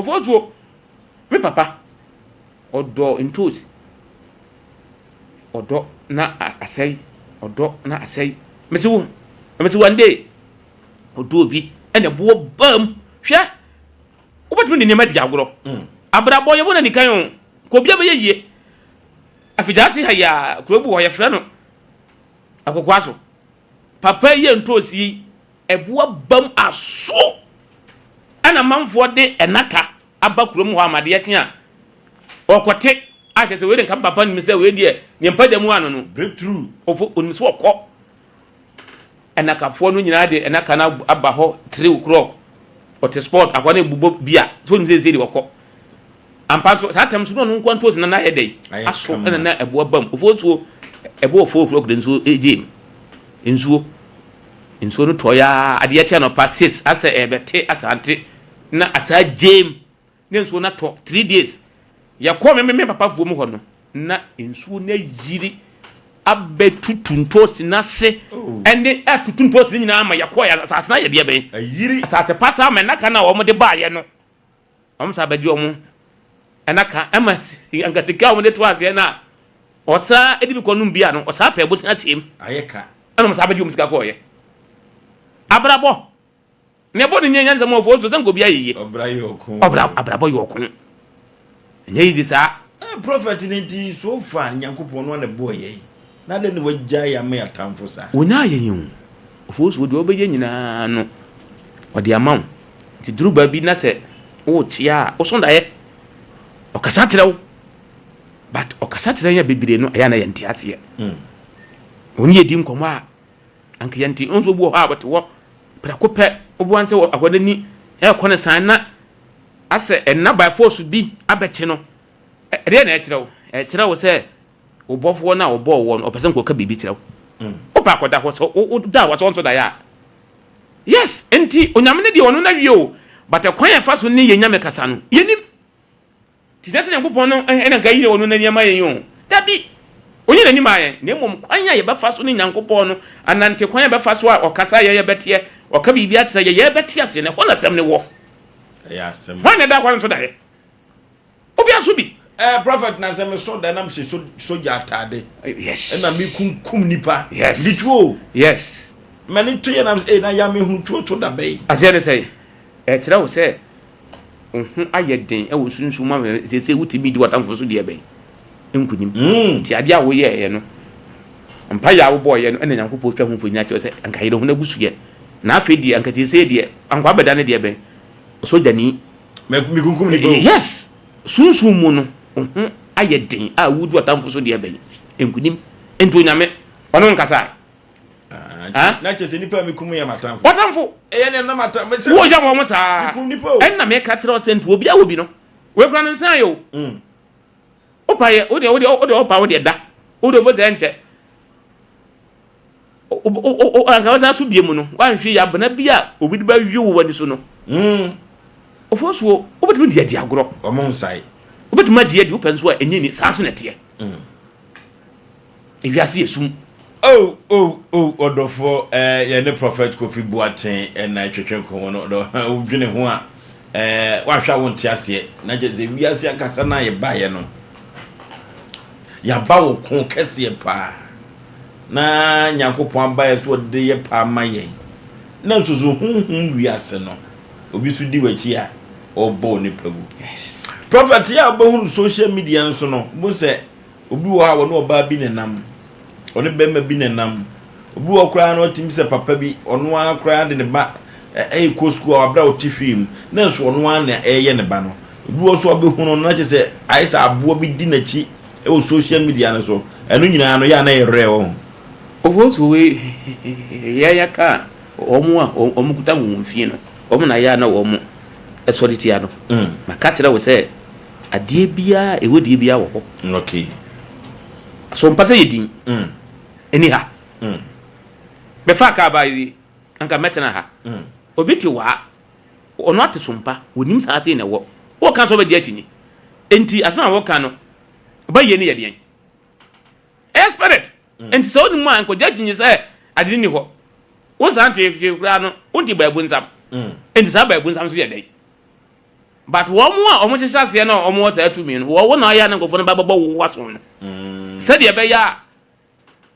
Ɔfɔsuo, me papa, ɔdɔ ntoosi. Ɔdɔ na asɛe, ɔdɔ na asɛe. Mese wo, mese one day, ɔdɔ obi ɛna ɛboɔ bam. Hwɛ, wobɛtumi de nneɛma di agorɔ. Abrabɔ yɛbɔ no anikan o, ka obi abɛyɛ yie. Afigyaase ha yi a, kuro bi wɔ hɔ yɛfrɛ no Akokoa so. Papa yi yɛ ntoosi yi, ɛboɔ bam aso. Ɛna manfoɔ de ɛnaka aba kurom hɔ ama adeɛ kye a, ɔkɔte a kyerɛ sɛ wei de nka papa nim sɛ wei deɛ ne mpagya mu ano no. Breakthrough. Ɔfo onim sɛ ɔkɔ. Ɛnakafoɔ no nyinaa de ɛnaka no aba hɔ 3 o'clock. Ɔte sport akɔ ne bobɔ bia sɛ onim sɛ ɛsɛ deɛ ɔkɔ. Ampa nso saa tam so no ɔno nko ntosi na n'ayɛ dɛ aso ɛna na ɛboa bam. Ofo nsuo ɛbɔ 4 o'clock de nsuo egye mu. Nsuo nsuo no tɔ ya adeɛ kyɛ no pa 6 asɛ ɛbɛte asante na asa gyem ne nsuo no atɔ 3 days. Yɛkɔ me papa fuo mu hɔ no na nsuo no ayiri abɛtutu ntoosi n'ase ɛne ɛtutu ntoosi no nyinaa ma yɛkɔ yɛ asase no ayɛ deɛ bɛn ayiri asase pasa ama ɛnaka no a wɔn de baayɛ no, wɔn sa abɛgye wɔn ɛnaka ɛma anka sika a wɔn de to aseɛ no a ɔsaa ɛde bi kɔ nom bia no, ɔsaa pɛ bosia siem. Ayɛ ka. Ɛna wɔn sa abɛgye wɔn sika kɔɔyɛ. Abrabɔ na ɛbɔ ne nyɛ nyansa mu ɔfɔ nso sɛ nka obi ayɛ yie. Ɔbra yɛ ɔko. Ɔbra, abrabɔ yɛ ɔko, ɛnyɛ yizi saa. Prophet ne nti so far Nyankopɔn no ana bɔɔ yɛn na adɛn ne wagya yɛ ama yɛ atamfo saa? Wɔnya ayɛ yɛn o. Ɔfɔ nso deɛ ɔbɛyɛ nyinaa no ɔde ama wo, nti duru baabi na sɛ wokyea a woso daeɛ ɔkasa kyerɛ wo, but ɔkasa kyerɛ yɛn bebree no ɛyɛ na yɛnte aseɛ. Wɔn yɛ di nkɔmmɔ a anka yɛnte nso bi wɔ hɔ a wɔte hɔ prɛko pɛ woboa sɛ akɔ n'ani ɛkɔ ne san na asɛ ɛnna by force bi abɛkye no. Ɛdeɛ na ɛkyerɛ wo, ɛkyerɛ wo sɛ wo bɔfoɔ no a ɔbɔɔ wɔ no ɔpɛ sɛ nkɔka biribi kyerɛ wo. Wopɛ akɔda hɔ sɛ woda hɔ sɛ ɔnso daeɛ a, yes. Nti Onyame no deɛ ɔno no awie o, but ɛkwan a ɛfa so ne yɛ Nyame kasa no yɛnim. Nti nyɛ sɛ Nyankopɔn no ɛna nka yie ɔno n'ani ama yɛn o, dabi, ɔnyɛ n'anim a yɛn, na mmom kwan a yɛbɛfa so ne Nyankopɔn no anante, kwan a yɛbɛfa so a ɔkasa yɛ yɛbɛteɛ, ɔka biribi akyerɛ yɛ yɛbɛte aseɛ no, ɛhɔ na asɛm no wɔ. Ɛyɛ asɛm. Hwan na ɛda kwan so daeɛ? Obi aso bi. Prophet, na sɛ meso da na mehyɛ sogya atade ɛna mekunkum nipa mede tuo mane to yɛ nam sɛ na ya mehu tuo to da bɛyi. Aseɛ ne sɛ ɛkyerɛ wo sɛ wo ho ayɛ den ɛwɔ sunsum ma sɛsɛ wotumi di w'atamfo so deɛ bɛn nkonim. Nti adeɛ a woyɛɛyɛ no, mpayɛ a wobɔɔyɛ no, ɛna Nyankopɔn twa ho mfonyin akyerɛ sɛ anka yere ho no agu so yɛ na afei deɛ anka sɛsɛ deɛ anka wabɛda ne deɛ bɛn sogyani. Mekunkum nipa o. Yes, sunsum mu no wo ho ayɛ den a wodi w'atamfo so deɛ bɛn nkonim. Nti Onyame ɔno nkasa. Ah, na kyerɛ sɛ nipa a mekum yɛ m'atamfo. W'atamfo. Ɛyɛ ne nam atamfo. Woyɛ wɔn saa. Mekum nipa o. Ɛnna meka kyerɛ wo sɛ nti obi a wɔ bi no wekura ne nsa yɛ o. Wopa yɛ wodeɛ wodeɛ wodeɛ wopa wodeɛ da wodeɛ wobɛ sɛ nkyɛ anka wɔsan so bie mu no wanhwe yɛ abena bi a obi de bɛhwe wo w'ani so no. Ɔfɔ soɔ wobɛtumi de adi agorɔ. Ɔmo nsae. Wobɛtumi agye adi wopɛ nso a ɛnyɛ ni saa nso na ɛteɛ. Ewiase yɛ sum. Oh, ɔdɔfoɔ, yɛne Prophet Kofi Boateng ɛna ɛtwetwe nkɔmmɔ no. Ɔdɔ, wodwene ho a, wahwɛ a wonte aseɛ. Na kyerɛ sɛ wiase ankasa no a yɛbaeɛ no, yɛaba wo ko kɛseɛ paa. Na Nyankopɔn abaeɛ so ɔde yɛ paa ma yɛn. Na nso so honhom wiase no, obi so di w'akyi a ɔrebɔ onipa gu. Prophet, yɛ a wobɛhunu social media nso no, wobɛhu sɛ obi wɔ hɔ a wɔne ɔbaa bi nenam, ɔne bɛrima bi nenam. Obi wɔ koraa na ɔtumi sɛ papa bi, ɔno ara koraa de ne ba ɛrekɔ sukuu a wabra ɔte hwee mu, na nso ɔno ara na ɛreyɛ ne ba no. Obi wɔ so a wobɛhu no na kyerɛ sɛ ayɛ sɛ aboa bi di n'akyi wɔ social media no so. Ɛno nyinaa no yɛ a na ɛyɛ rare wɔ ho. Ofo so wei yɛyɛ ka wɔn a wɔn kuta wɔn fie no, wɔn na yɛ a na wɔn sɔre tia no. Maka kyerɛ wo sɛ adeɛ biara ɛwɔ die biara wɔ hɔ. So mpa sɛ yɛ din ɛni ha. Bɛfa kaa baa yi anka mɛtena ha. Obi te waa ɔno ate so mpa wɔnim saa sei na ɛwɔ. Wɔka sɛ ɔbɛgye akyi ni. Enti asɛm a wɔka no ɔbɛyɛ ne yɛ deɛn? Ɛyɛ spirit. Nti sɛ wonim a nkɔgye akyi sɛ ade ni hɔ. Wo nsa nte hwee koraa no wonte baabu nsam. Nti saa baabu nsam nso yɛ dɛn? But wɔn a wɔhyehyɛ aseɛ no a wɔwɔ saa tumi no, wɔn na ayɛ a na nkurɔfoɔ no ba bɛbɔ wo aso no. Sɛdeɛ ɛbɛyɛ a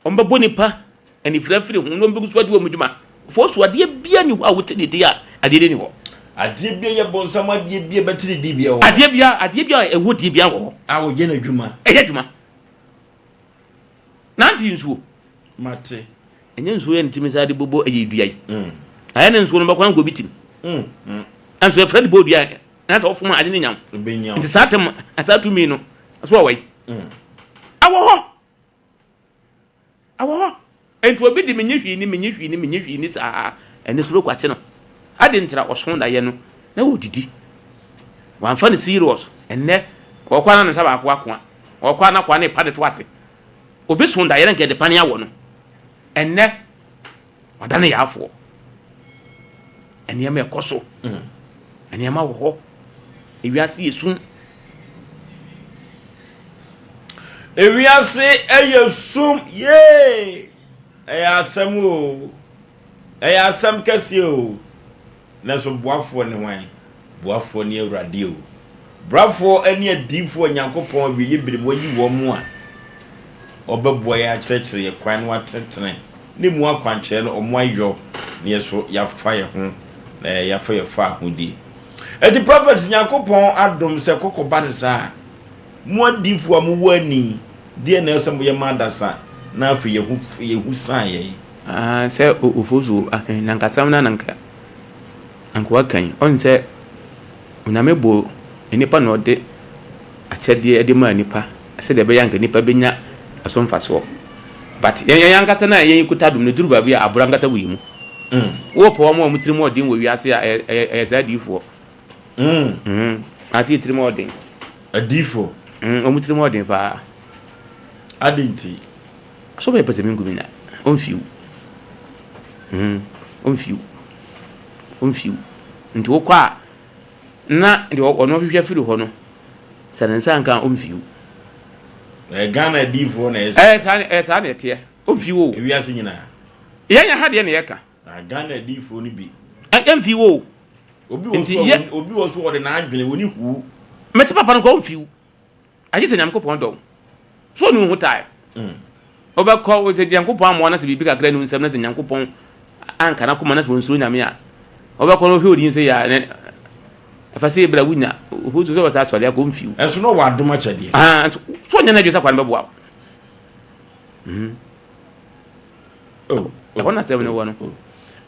wɔbɛbɔ nipa anifira afiri ho na wɔbɛgu so adi wɔn dwuma. Foɔ so adeɛ biara ni hɔ a wote ne din a adeɛ no ni hɔ. Adeɛ biara yɛ bonsam adeɛ biara bɛte ne din biara wɔ hɔ. Adeɛ biara adeɛ biara a ɛwɔ din biara wɔ hɔ. A wɔyɛ n'adwuma. Ɛyɛ adwuma. Nante nsuo. Mate. Ɛnyɛ nsuo yɛ ne timi saa de bobɔ ɛyɛ dua yi. Ayɛ ne nsuo no bɛkɔ ankɔ bi tim. Nso yɛfrɛ de bɔ dua na sɛ ɔfom a ade ne nyam. Nti saa tɛm saa tumi no so ɔwɔ yi. Ɛwɔ hɔ. Ɛwɔ hɔ. Nti obi de menye hwii ni menye hwii ni menye hwii ni saa ɛne soro kwate no. Ade ntira ɔso da yɛ no na wɔdidi. Wamfa no serious. Ɛnnɛ ɔkɔ ana ne nsa baako akoa. Ɔkɔ ana akoa ne pa ne to ase. Obi so daeɛ na nka yɛde pane awɔ no. Ɛnnɛ, wadane yaafoɔ. Nneɛma ɛkɔ so. Mm. Nneɛma wɔ hɔ. Ewiase yɛ sum. Ewiase ɛyɛ sum yee. Ɛyɛ asɛm o. Ɛyɛ asɛm kɛseɛ o. Nanso boafoɔ ne hwan? Boafoɔ ne Awurade o. Boafoɔ ne adiyifoɔ a Nyankopɔn awieeɛ berɛ mu wayi wɔn mu a wɔbɛboa yɛn akyerɛkyerɛ yɛn kwan na wɔatenetene ne mu akwankyerɛ no wɔn ayɔ na yɛn nso yɛafa yɛn ho na yɛafa yɛn fahodie. Enti prophets Nyankopɔn adom sɛ kɔkɔ ba no saa a, mo adiyifoɔ a mowɔ ani, deɛ na ɛwɔ sɛ moyɛ ma adasa na afei yɛho yɛhu san yɛn. Ah, sɛ ofosu ahe na nka asɛm no na nka anka waka yi. Ɔn sɛ Onyame bɔ nnipa na ɔde akyɛdeɛ de maa nnipa sɛdeɛ ɛbɛyɛ anka nnipa bɛnya ɛso mfasoɔ. But yɛn yɛn ankasa na yɛn kuta dom no duru baabi a aboro ankasa wɔ yɛn mu. Mm. Wopɛ wɔn a wɔn tirim ɔden wɔ wiase a ɛyɛ ɛyɛ ɛyɛ saa adiyifoɔ. Mm. Mm. Ate yɛ tirim ɔden. Adiyifoɔ. Mm, wɔn tirim ɔden paa. Adi nti. So bɛyɛ pɛ sɛ menku me na ɔmfiw. Mm, ɔmfiw. Ɔmfiw. Nti wokɔ a na deɛ ɔno ɔhwehwɛ firi hɔ no sɛ ne nsa nka a ɔmfiw. Ɛyɛ Ghana adiifoɔ na ɛyɛ. Ɛyɛ saa ɛyɛ saa na ɛteɛ. Ɔmfiw o. Ewiase nyinaa. Yɛn yɛn ha deɛ na yɛka. Na Ghana adiifoɔ no bi. Ɛmfiw o. Obi wɔ so a obi wɔ so ɔde n'adwene wɔn ni huu. Mɛsi papa no kɔ ɔmfiw. Agye sɛ Nyankopɔn dɔ wo. So ɔne wo ho tae? Wobɛkɔ wo sɛ Nyankopɔn amoa na sɛ biribi kakra ne wo nsam na sɛ Nyankopɔn anka n'akoma na sɛ ɔnsuro Nyame a, wobɛkɔ no wohwɛ odin sɛ yɛ a ne ɛfa sɛ ebra wonya ohu so sɛ wɔsɛ asɔre akɔ mfiw. Ɛnso na ɔwɔ adom akyɛdeɛ. Ah, nso so ɔnyɛ n'adwene sɛ akwa no bɛboa wo. Mm. Oh, Ɛhɔ na asɛm no wɔ no.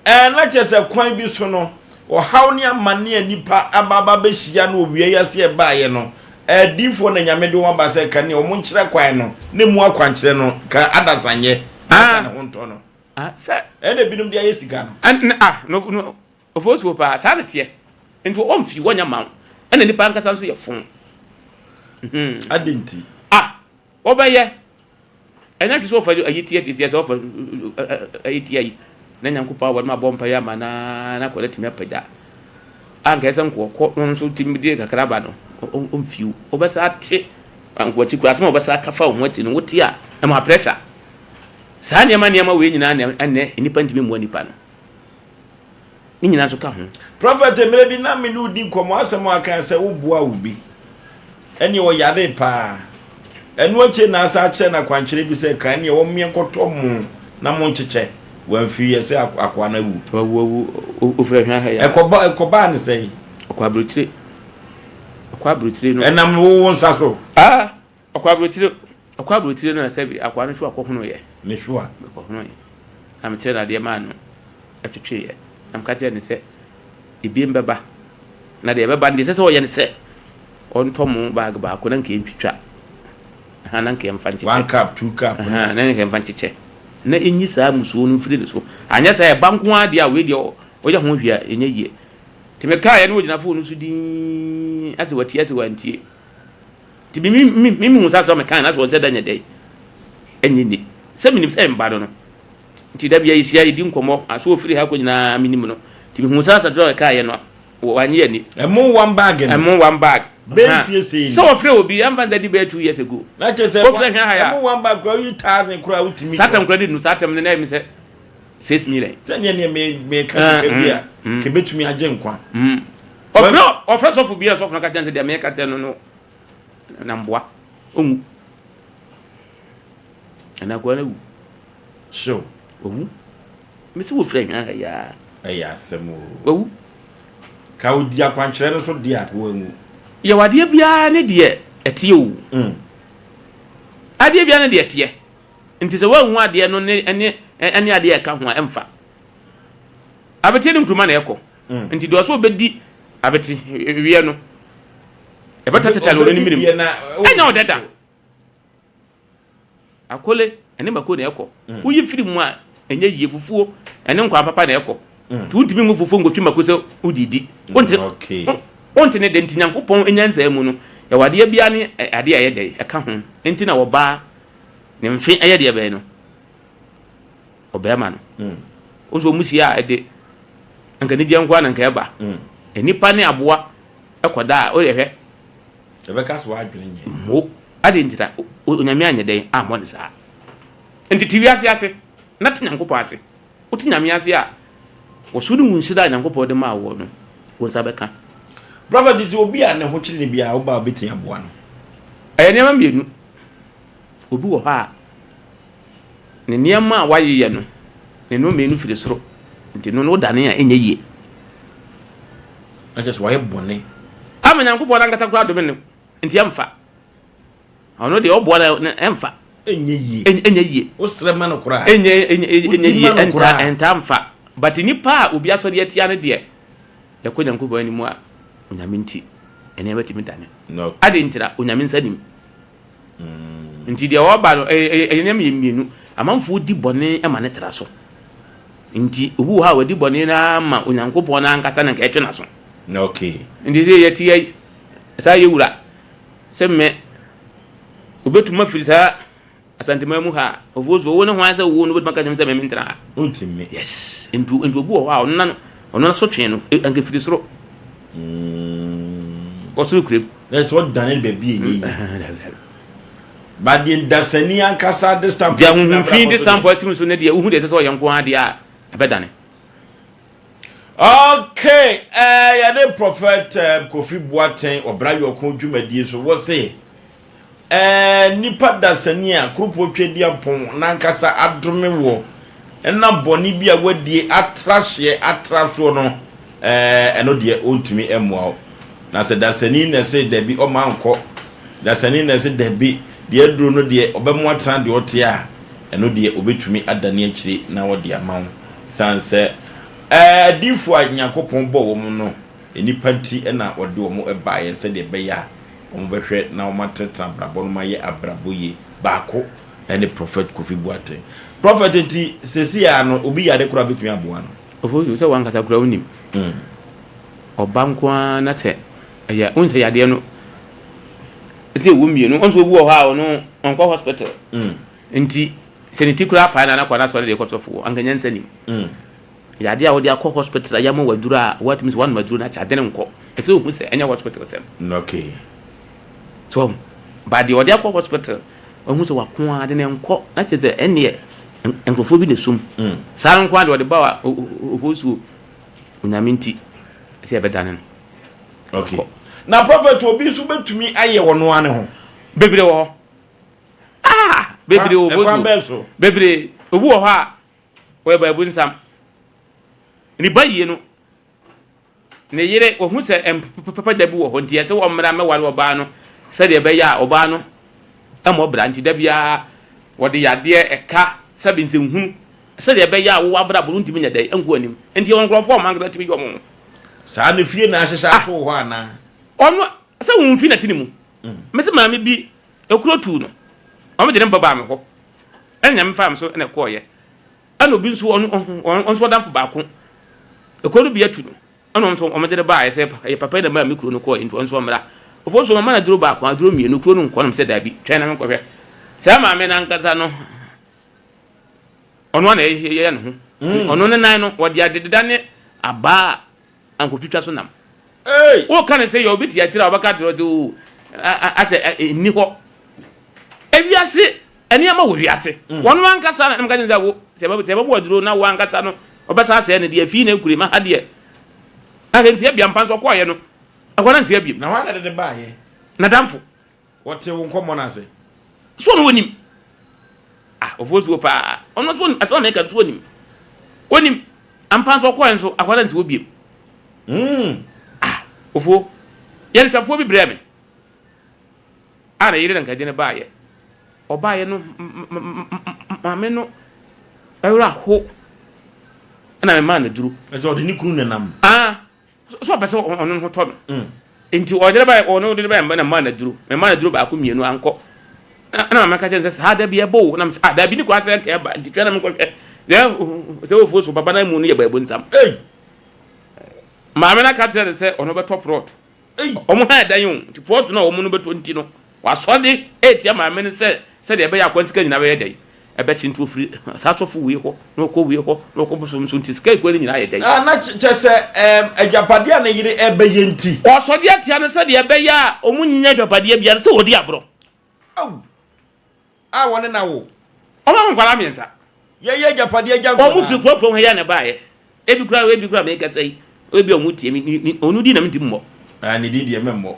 Ɛɛ, na kyerɛ sɛ kwan bi so no, ɔhaw ne amane a nnipa aba aba bɛhyia no wɔ wia yi ase a ɛbaeɛ no, adiyifoɔ na Nyame de wɔn aba sɛ ka nea wɔn nkyerɛ kwan no, ne mu akwankyerɛ no, ka adasanyɛ, na ka ne ho ntɔ no. Ah, sɛ. Ɛna ebinom de ayɛ sika no. Ɛn, ah, no, no, ofosuo paa, saa na teɛ. Nti wɔmfi, wɔnyɛ ma wo. Ɛna nnipa ankasa nso yɛ fo. Adi nti. Ah, wɔbɛyɛ. Ɛnyɛ hwee sɛ wɔfa ayi teɛ teɛ sɛ wɔfa ayi teɛ yi na Nyankopɔn awɔ no abɔ mpaeɛ ama na na akwadaa tumi apagya a nka ɛsɛ nkoɔkɔ no nso tumi de kakra ba no ɔmfiw wobɛsa ate nkoakyi kura asɛm a wɔbɛsa aka fa wo ho akyi no wote a ɛma pressure saa nneɛma nneɛma wei nyinaa na ɛnɛ nnipa ntumi mmoa nnipa no Ne nyinaa nso ka ho. Prɔfɛt, mmerɛ bi na me ne wo di nkɔmmɔ, asɛm a wokae sɛ woboaa obi, ɛneɛ ɔyaree paa. Ɛno akyire na asan akyerɛ no akwankyerɛ bi sɛ ka ɛneɛ wɔmmeɛ nkɔtɔ mo na monkyekyɛ. Wamfiri yɛ sɛ akoa no awu. Wawu awu, ofiri ahwɛ ha yi a. Ɛkɔba ɛkɔbaa ne sɛn? Ɔkɔ aburokyire. Ɔkɔ aburokyire no. Ɛnam wo wo nsa so? Ah! Ɔkɔ aburokyire, ɔkɔ aburokyire no na sɛbi akoa no hwewa kɔhonoeɛ. Ne hwewa? Kɔhonoeɛ. Na mekyerɛɛ no adeɛ maa no ɛtwetweeɛ. Na meka kyerɛɛ no sɛ, ebiem bɛba. Na deɛ ɛbɛba no, deɛ ɛsɛ sɛ ɔyɛ ne sɛ, ɔntɔ mo bag baako na nka ɛntwitwa. Aha, na nka ɛmfa nkyekyɛ. One cup, two cup. Aha, na nka ɛmfa nkyekyɛ. Na ɛnyi saa musuo no mfiri ne so. Anyɛ saa ɛba nko ara deɛ a, wei deɛ ɔyɛ ho hwee a, ɛnyɛ yie. Nti mekaeɛ na ɔgyina fon no so dinn, asɛ watie asɛ wantie. Nti me me me mehu sɛ asɛm a mekae no asɛ ɔnsɛ da nyɛ dɛn ɛnyɛ ni sɛ menim sɛ mba no no nti da bia yɛhyia yɛdi nkɔmmɔ aso ɔfiri ha kɔ nyinaa menim no nti mehu sɛ asɛm a mekaeɛ no wanyɛ ani. Ɛmo one bag no. Ɛmo one bag. Bɛyɛ mfie sei ni. Sɛ wɔfrɛ obi ɛmfa nsa di bɛyɛ 2 years ago. Na kyerɛ sɛ Wɔfrɛ hwɛ ha ya. Ɛmo one bag koraa woyi thousand koraa wotumi. Saa tam koraa ne nu saa tam no na ɛyɛ me sɛ 6 million. Sɛ neɛ neɛ meka sika bi a kɛbɛtumi agye nkwa. Ɔfrɛ ɔfrɛ sɔfo bi a sɔfo no ka kyerɛ no sɛ deɛ meka kyerɛ no no na mboa ɔnwu. Ɛna akoa no awu. Hyew. Wawu. Mesi wo firi ahwia ha yi ara. Ɛyɛ asɛm o. Wawu. Ka odi akwankyerɛ no so deɛ a ka wanwu. Yɛwɔ adeɛ biara ne deɛ ɛteɛ o. Mm. Adeɛ biara ne deɛ ɛteɛ. Nti sɛ woanhu adeɛ no ne ɛne ɛne adeɛ a ɛka ho a ɛmfa. Abeteɛ ne nkuruma na ɛkɔ. Mm. Nti deɛ ɔsɛ ɔbɛdi abete weɛ no ɛbɛtatatale ɔno ne Ɔbɛdi menem. deɛ na Ɛnyɛ ɔdɛ da. Akole ɛne mako na ɛkɔ. Woyi firi mu a ɛnyɛ yie fufuo ɛne nkwan papa na ɛkɔ. Nti wontumi ngu fufuo nkotwi mako sɛ wodidi. Wonte Okay. wonte ne dɛ nti Nyankopɔn nyansaa mu no yɛwɔ adeɛ biara ne adeɛ a ɛyɛ dɛ ɛka ho. Nti na ɔbaa ne mfe ɛyɛ deɛ bɛn no ɔbɛrima no. Wo nso wɔn hyia a ɛde nka anigyeɛ nko ara na nka ɛba. Nnipa ne aboa ɛkɔda a wodeɛ hwɛ. Ɛbɛka sɛ w'adwene nyɛ. Mo. Adɛn nti na Onyame anyɛ dɛn ammɔ no saa? Nti te wiase ase na te Nyankopɔn ase. Wote Nyame ase a, wo so ne wo nhyira a Nyankopɔn de maa woɔ no, wo nsa bɛka. Prophet sɛ obi a ne ho kyere no biara woba a wobɛtumi aboa no? Ɛyɛ nneɛma mmienu. Obi wɔ hɔ a, ne nneɛma a wayeyɛ no, ne nnome no firi soro. Nti no no wodane a ɛnyɛ yie. Na kyerɛ sɛ wayɛ bɔne. Ama Nyankopɔn no ankasa koraa dome no. Nti ɛmfa. Ɔno deɛ ɔboa no ɛmfa. Ɛnyɛ yie. Ɛnyɛ yie. Wosrɛ ma no koraa. Ɛnyɛ ɛnyɛ yie ɛnta ɛnta mfa. But nipa a obi asɔre atia no deɛ ɛkɔ Nyankopɔn anim a Onyame nti nneɛma tumi dane. Ade ntira Onyame nsa nim. Nti deɛ ɔba no ɛyɛ ɛyɛ nneɛma yɛ mmienu. Amanfoɔ di bɔne ma ne tra so. Nti obi wɔ hɔ a wadi bɔne no ara ma Onyankopɔn no ankasa na nka ɛtwe n'aso. Okay. Nti sɛ yɛte yɛ saa yɛ wura sɛ mɛ obetumi afiri saa Asanteman mu ha a ofuo so wo ne hwan sɛ wo no obetumi aka kyerɛ me sɛ mɛ mentena ha. Ontumi. Yes. Nti nti obi wɔ hɔ a ɔno na ɔno na sotwe no e, anka firi soro. Ɔsoro kurom. Na sɛ ɔdane no baabi a ɛnyɛ yie. Ba deɛ dasani ankasa de stamp Deɛ honhom fi de stamp asi mu so no deɛ wohu deɛ ɛsɛ sɛ ɔyɛ nko ara deɛ a ɛbɛdane. Okay, eh, yɛne Prophet eh, Kofi Boateng ɔbra yɔko dwumadie so wɔ se eh, nipa dasani a kuropɔn Tweaduampɔn n'ankasa adome wɔ ɛna bɔne bi a wadie atra hyeɛ atra soɔ no eh, ɛno deɛ ɔntumi mmoa wo. Na sɛ dasani na ɛse dabi ɔma nkɔ, dasani na ɛse dabi deɛ aduro no deɛ ɔbɛmo atena deɛ ɔte a, ɛno deɛ ɔbɛtumi adane akyire na ɔde ama wo. Esiane sɛ adiyifo a Nyankopɔn bɔɔ wɔn no, nnipa nti na ɔde wɔn baeɛ sɛdeɛ ɛbɛyɛ a wɔbɛhwɛ na wɔatenatena abrabɔ no mu ayɛ abrabɔ yie. Baako ne Prɔfɛt Kofi Boateng. Prɔfɛt nti seesei ara no obi yare koraa bɛtumi aboa no? Ofosu, sɛ w'ankasa koraa wonim. Ɔba nko ara na sɛ ɛyɛ, wohu sɛ yadeɛ no sɛ ɛwɔ mmienu, wohu sɛ obi wɔ hɔ a ɔno ɔnkɔ hospital. Nti sɛ ne ti koraa pae na na kɔ n'asɔre de kɔ sɔfo hɔ, anka nyansa nim. Ɛyɛ adeɛ a wode akɔ hospital a yɛama wo aduro a woatumi sɛ woanom aduro no akyɛ ade no nkɔ. Ɛsɛ ohu sɛ ɛnyɛ hospital sɛm. Okay. So ba deɛ ɔde akɔ hospital ɔhu sɛ wako ara ade no nkɔ na kyerɛ sɛ ɛnneɛ nkurɔfoɔ bi na esum. Saa no nko ara deɛ ɔde ba wa ohosuo Onyame nti sɛ yɛbɛdane no. Okay. Na prophet obi nso bɛtumi ayɛ ɔno ara ne ho. Bebree wɔ hɔ. Ah! Bebree wɔ hɔ. so. Bebree. Obi wɔ hɔ a ɔyɛ baabu nsam. Ne ba yie no, ne yere wɔhu sɛ mpapa da bi wɔ hɔ nti ɛsɛ wɔmmra mmɛware ɔbaa no sɛdeɛ ɛbɛyɛ a ɔbaa no mmɔ bra nti da biara wɔde yadeɛ ɛka sɛbe nsɛnhunu sɛdeɛ ɛbɛyɛ a wowɔ abrabɔ no ntumi nyɛ dɛn nkɔ anim nti yɛwɔ nkurɔfoɔ a wɔn ankasa tumi yɛ wɔn ho. Saa ne fie na ahyehyɛ ato hɔ anaa? Ɔno sɛ wɔn fi na ti ne mu. Mese maame bi Ekuro tuu no, wɔn de ne ba baa me hɔ, ɛna Nyame faa me so na ɛkɔɔyɛ. Ɛna obi nso ɔno ɔno nso ɔdamfo baako, ekuro no bi atu no, ɛna ɔno nso wɔn de no baeɛ sɛ ɛyɛ papa yi na maa me kuro no kɔɔyɛ nti ɔno nso ɔmmra. Ofoɔ nso wɔma no aduro baako, aduro mmienu, kuro no nkɔ na mesɛ daabi, twɛn na menkɔhwɛ. Saa maame no ankasa no, ɔno ara na ɛyɛ ne ho. Ɔno ne nan no, wɔde adededa ne abaa ankotwitwa so nam. Woka no sɛ yɛ obi te akyire a ɔbɛka kyerɛ sɛ oo asɛ nni hɔ. Ewiase nneɛma wɔ wiase. Mm. Wɔn ankasa na mka kyerɛ sɛ wo sɛ sɛ bɛbɔ aduro na wo ankasa no ɔbɛsa asɛe no deɛ fii na ekure ma ha deɛ. Anka nsia bia mpa nso ɔkɔɔyɛ no, ɛhɔ na nsia biem. Na hwan na de ne baayɛ? N'adamfo. Wɔte wo nkɔmmɔ no ase. So ɔno onim? Ah, ofosuo paa. Ɔno nso onim. Asɛm a meka nso onim. Onim. Ampa nso ɔkɔɛ nso akwadaa nsi hɔ biem. Mm. Ah, ofuo. Yɛrehwɛfoɔ bi brɛ me. A ne yere na nkagye ne baayɛ. Ɔbaayɛ no maame no ɛwerɛ aho ɛna memaa no duro. Ɛsɛ ɔde ne kunu nenam. Ah, So ɔpɛ sɛ ɔno ne ho tɔ no? Nti ɔde no baeɛ, ɔno de no baeɛ na mmaa no aduro. Mmaa no aduro baako mmienu ankɔ. Ɛna maame ka kyerɛ no sɛ saa da bi ɛbɔ o. Na mesɛ ah dabi ne kwan sɛ nka ɛba nti twɛn na menkɔhwɛ. Sɛ ofuo so papa no amu no yɛ baabu nsam. Maame no aka kyerɛ no sɛ ɔno bɛtɔ prɔt. Wɔn ha dan o, nti plot no a wɔn no bɛtɔ nti no, wasɔ de retia maame no sɛ sɛdeɛ ɛbɛyɛ akwan sika nyinaa bɛyɛ dɛn ɛbɛhye nti ofiri saa sɔfo wei hɔ na ɔkɔ wei hɔ na ɔkɔ bosom so nti sika ekura no nyinaa yɛ dɛn. Ah, na kyɛ sɛ ɛɛm agyapadeɛ a ne yere ɛbɛyɛ nti. Ɔsɔ de atia no sɛdeɛ ɛbɛyɛ a wɔn nnya agyapadeɛ biara sɛ wɔdi aborɔ. Ao! A wɔne no awo. Wɔn awo nkwadaa mmiɛnsa. Yɛyɛ agyapadeɛ agya nkwadaa. Wɔn firi kurofurom ha yi a na ɛbaeɛ. Ebi koraa ebi koraa mekasa yi ebi a wɔn tie me ni ɔno din na mentumi mmɔ. Ah ne din deɛ mɛmmɔ.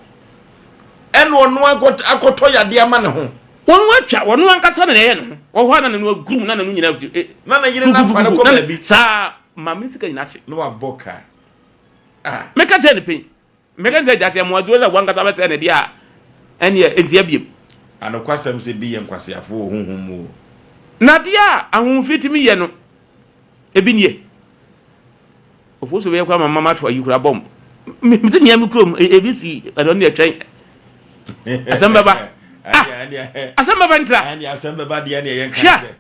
Ɛna ɔno akɔtɔ yadeɛ ama ne ho. Wɔn atwa wɔn ankasa na ɛyɛ ne ho. Wɔ hɔ a na n'ano agurum na n'ano nyinaa. Na ne yere no afa no kɔ baabi. Saa maame sika nyinaa hye. Na wabɔ ka. Ah. Meka kyerɛ ne pɛn. Mɛka sɛ gya sɛ mmoaduro sɛ wankasa bɛsɛe no deɛ a, ɛnneɛ ɛntia biom. Anokwasɛm sɛ bi yɛ nkwaseafo wɔ honhom mu o. Na adeɛ a ahonhomfi tumi yɛ no, ebi nie. Ofosu bɛyɛ koraa ma mama to ayi koraa bɔmb. Mesɛ mia me kurom, ebi si ɛno ne ɛtwɛn. Asɛm bɛba. Ah, asɛm bɛba ntra. Asɛm bɛba deɛ ne ɛyɛ nka sɛ.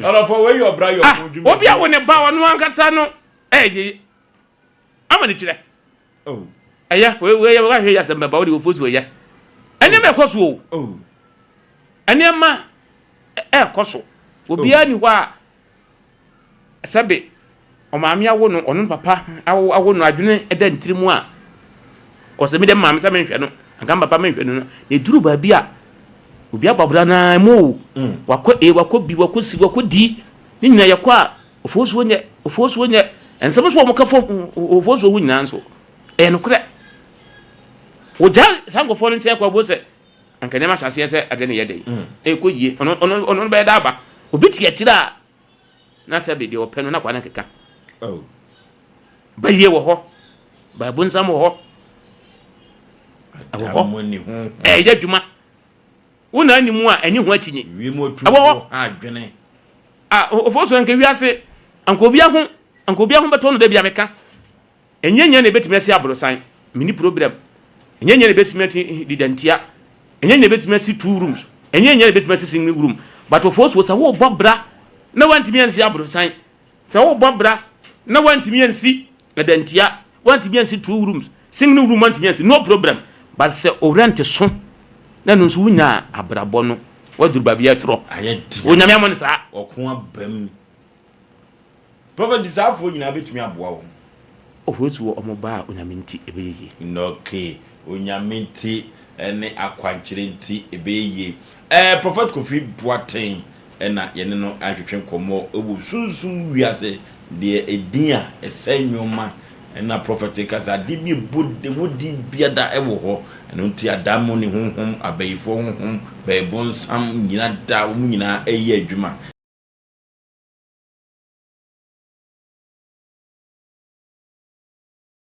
Ɔlɔfo wei yɛ ɔbra yɛ ɔko dwuma. Obi a wo ne ba ɔno ankasa no ɛyɛ ama ne kyerɛ oh. ɛyɛ wei wahwɛ yɛ asɛm bɛba wode wɔ foto ɛyɛ ɛnneɛma ɛkɔ so o oh. ɛnneɛma ɛkɔ so obiara ni hɔ a sɛbe ɔmaame awo no ɔno papa awo awo no adwene ɛda ntiri mu a ɔsɛ mi dɛ maame sɛ menhwɛ no anka papa menhwɛ no no na eduru baabi a obi abɔ abura naa mu o mm. wakɔ A wakɔ B wakɔ C wakɔ D ne nyinaa yɛkɔ a Ofosuo nyɛ, ofosuo nyɛ. Nsɛm nso a wɔka fa ofosuo ho nyinaa nso, ɛyɛ nokorɛ. Wɔgya saa nkurɔfoɔ no nkyɛn kɔ abuo sɛ, anka nneɛma ahyɛ aseɛ sɛ adeɛ no yɛ dɛn, mm. ɛrekɔ yie. Ɔno, ɔno, ɔno bɛyɛ da aba. Obi te akyire a, na sɛ deɛ ɔpɛ no na kwa no keka. Oh. Bayie wɔ hɔ, baabonsam wɔ hɔ, ɛwɔ hɔ, ɛyɛ adwuma. Wo na nni mu a ɛnye ho akyinnye. Ɛwɔ hɔ. A Ofosu anka wiase anka obi aho anka obi aho bɛtɔ no da bi a meka. Ɛnyɛ nyɛ na ebetumi asi aborosan. Menni problem. Ɛnyɛ nyɛ na ebetumi ati didantia. Ɛnyɛ nyɛ na ebetumi asi two rooms. Ɛnyɛ nyɛ na ebetumi asi single room. But Ofosu sɛ wobɔ bra na wantumi ansi aborosan Sɛ wobɔ bra na woantumi ansi adantia, woantumi ansi two rooms, single room woantumi ansi, no problem. But sɛ wo rent so na ɛno nso wonya abrabɔ no, woaduru baabi a ɛtorɔ. Ayɛ den. Onyame ammɔ no saa. Ɔko aba mu. Prophet nti saa afoɔ nyinaa bɛtumi aboa wɔn. Ɔhɔ wɔ wɔn ba a Onyame nti ɛbɛyɛ yie. Okay. Onyame nti ne akwankyerɛ nti ɛbɛyɛ yie. Ɛɛ Prophet Kofi Boateng na yɛne no atwetwe nkɔmmɔ wɔ sunsum wiase deɛ ɛdin a ɛsɛe nnoɔma na Prophet ka sɛ adeɛ bi ɛbɔ ɛwɔ din biada wɔ hɔ ɛno nti adaemone honhom, abayifoɔ honhom, bɛɛbonsam nyina da wɔn nyinaa ɛyɛ adwuma.